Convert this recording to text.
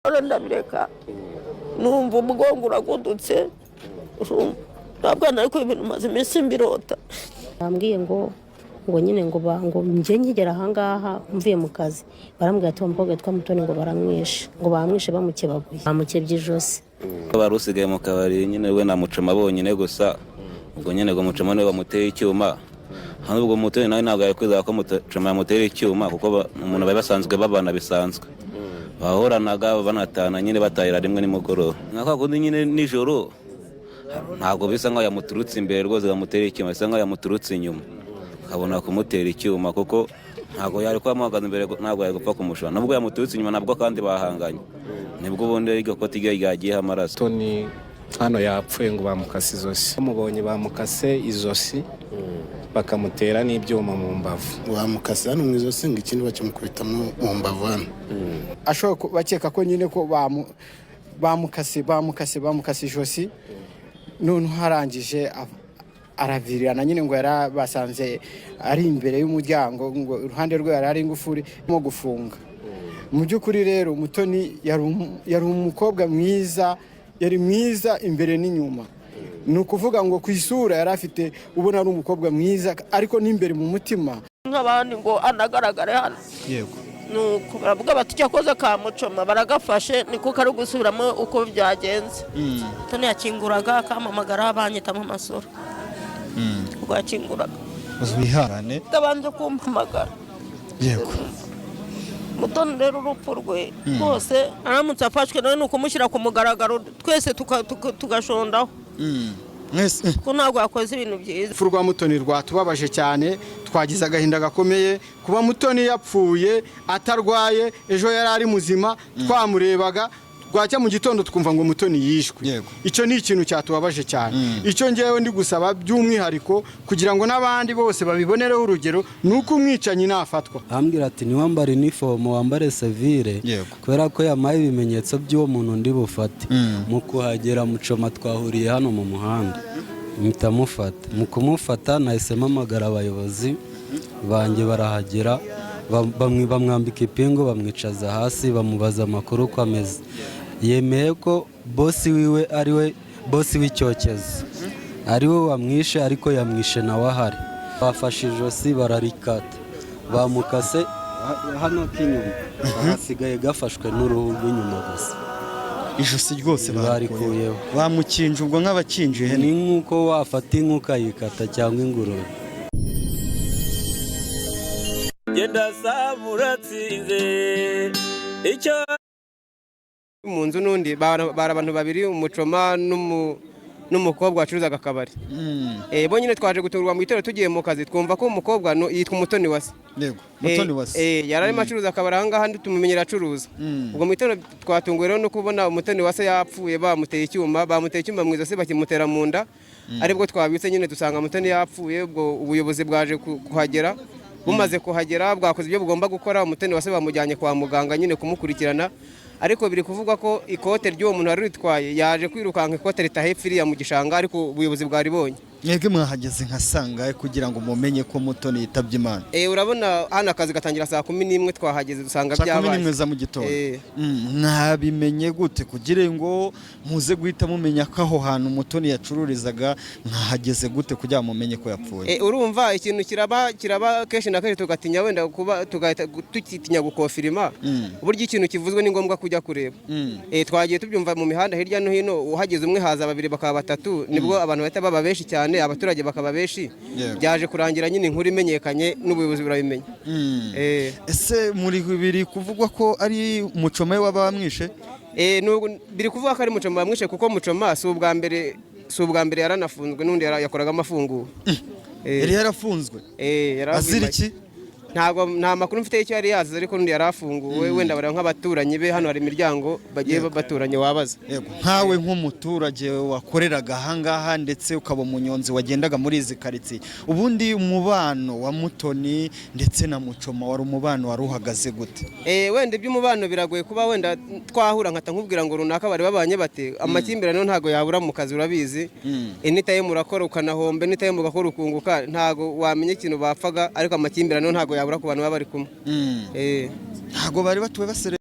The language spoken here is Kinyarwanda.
Ndabireka, numva umugongo uragudutse. Ntabwo, ariko ibintu maze iminsi mbirota. Bambwiye ngo nyine ngo njye nkigera ahangaha mvuye mu kazi, barambwira ati: "Uwo mukobwa witwa Mutoni ngo baramwishe, ngo bamwishe bamukebaguye, bamukebye ijosi." Wari usigaye mu kabari nyine we na Mucoma bonyine gusa. Ubwo nyine ngo Mucoma niwe bamuteye icyuma hano. Ubwo Mutoni nawe ntabwo yari kwizera ko Mucoma yamutera icyuma, kuko umuntu bari basanzwe babana bisanzwe, bahoranaga banatana nyine, batahira rimwe nimugoroba nka kwa kundi nyine nijoro. Ntabwo bisa nkaho yamuturutse imbere rwose bamutera icyuma, bisa nkaho yamuturutse inyuma akabona kumutera icyuma, kuko ntabwo yari kuba amuhagaze imbere, ntabwo yari gupfa kumushora. Nubwo yamuturutse inyuma nabwo kandi bahanganye, nibwo ubundi iryo koti rye ryagiyeho amaraso. Toni hano yapfuye, ngo bamukase izosi. Bamubonye bamukase izosi, bakamutera n'ibyuma mu mbavu. Bamukase hano mu izosi, ngo ikindi bakimukubitamo mu mbavu hano. Ashobora bakeka ko nyine ko bamukase ijosi, noneho arangije aravirirana nyine. Ngo yari basanze ari imbere y'umuryango, ngo iruhande rwe yari ari ingufuri irimo gufunga. Mu by'ukuri rero, Mutoni yari umukobwa mwiza, yari mwiza imbere n'inyuma. Ni ukuvuga ngo ku isura yari afite, ubona ari umukobwa mwiza, ariko n'imbere mu mutima. Nk'abandi ngo anagaragare hano. Nuko baravuga bati: "Cyakoze ka Mucoma baragafashe, niko kari gusubiramo uko byagenze." Toni yakinguraga akampamagara, banyitamo amasura ubwo yakinguraga. Wihangane. Atabanje kumpamagara. Mutoni rero, urupfu rwe rwose, aramutse afashwe nawe ni ukumushyira ku mugaragaro, twese tugashondaho. Mwese. Ko ntabwo yakoze ibintu byiza. Urupfu rwa Mutoni rwatubabaje cyane, twagize agahinda gakomeye kuba Mutoni yapfuye atarwaye. Ejo yari ari muzima, twamurebaga, bwacya mu gitondo twumva ngo Mutoni yishwe. Icyo ni ikintu cyatubabaje cyane. Icyo ngewe ndi gusaba by'umwihariko, kugira ngo n'abandi bose babibonereho urugero, ni uko umwicanyi nafatwa. Ambwira ati: "Ntiwambare inifomo, wambare sevire." Kubera ko yampaye ibimenyetso by'uwo muntu ndi bufate. Mu kuhagera, Mucoma twahuriye hano mu muhanda, mpita mufata. Mu kumufata nahise mpamagara abayobozi banjye, barahagera, bamwambika ipingu, bamwicaza hasi, bamubaza amakuru uko ameze. Yemeye ko bosi wiwe, ari we bosi w'icyokezo, ari we wamwishe, ariko yamwishe nawe ahari. Bafashe ijosi bararikata, bamukase hano k'inyuma, hasigaye gafashwe n'uruhu rw'inyuma gusa. Ijosi rwose barikuyeho. Bamukinje ubwo nk'abakinje ihene. Ni nk'uko wafata inka ukayikata cyangwa ingurube. Genda saba uratsinze icyo. Mu nzu n'undi bari abantu babiri, Umucoma n'umukobwa wacuruzaga akabari. Bo nyine twaje guturwa mu gitondo tugiye mu kazi, twumva ko umukobwa yitwa Umutoni Wase. Yego, Mutoni Wase. Yari arimo acuruza akabari aha ngaha, tumumenyera acuruza. Ubwo mu gitondo twatunguwe rero no kubona Umutoni Wase yapfuye, bamuteye icyuma, bamuteye icyuma mu ijosi, bakimutera mu nda. Aribwo twabitse nyine dusanga Mutoni yapfuye. Ubwo ubuyobozi bwaje kuhagera. Bumaze kuhagera bwakoze ibyo bugomba gukora. Umutoni Wase bamujyanye kwa muganga nyine kumukurikirana, ariko biri kuvugwa ko ikote ry'uwo muntu wari ritwaye yaje kwirukanka, ikote ritaha hepfo iriya mu gishanga, ariko ubuyobozi bwaribonye. Mwebwe mwahageze nka sangahe kugira ngo mumenye ko Mutoni yitabye Imana? Urabona hano akazi gatangira saa 11, twahageze dusanga Saa kumi byabaye. n'imwe za mu gitondo. Mwabimenye gute kugira ngo muze guhita mumenya ko aho hantu Mutoni yacururizaga? Mwahageze gute kugira ngo mumenye ko yapfuye? Urumva ikintu kiraba kenshi na kenshi, tugatinya wenda kuba tugahita tukitinya gukofirima. Burya ikintu kivuzwe ni ngombwa kujya kureba. Twagiye tubyumva mu mihanda hirya no hino, uhageze umwe haza babiri, bakaba batatu, nibwo abantu bahita baba benshi cyane, abaturage bakaba benshi. Byaje kurangira nyine inkuru imenyekanye n'ubuyobozi burabimenya. Ese muri biri kuvugwa ko ari Mucoma we waba wamwishe? Biri kuvuga ko ari Mucoma bamwishe, kuko Mucoma si ubwa mbere yaranafunzwe, n'undi yakoragamo afunguwe. Yari yarafunzwe? Yari Azira afunzwe. iki? Ntabwo, nta makuru mfite y'icyo yari yazize, ariko n'undi yari afunguwe. Wenda bareba nk'abaturanyi be, hano hari imiryango bagiye baturanye, wabaza. Yego, nkawe nk'umuturage wakoreraga ahangaha ndetse ukaba umunyonzi wagendaga muri izi karitsiye, ubundi umubano wa Mutoni ndetse na Mucoma wari umubano wari uhagaze gute? Wenda iby'umubano biragoye kuba wenda twahura nkata nkubwira ngo runaka bari babanye bate. Amakimbirane yo ntabwo yabura mu kazi, urabizi. Anytime urakora ukanahomba, anytime ugakora ukunguka, ntabwo wamenya ikintu bapfaga, ariko amakimbirane yo ntabwo yabura ku bantu baba bari kumwe. Ntabwo bari batuwe basere.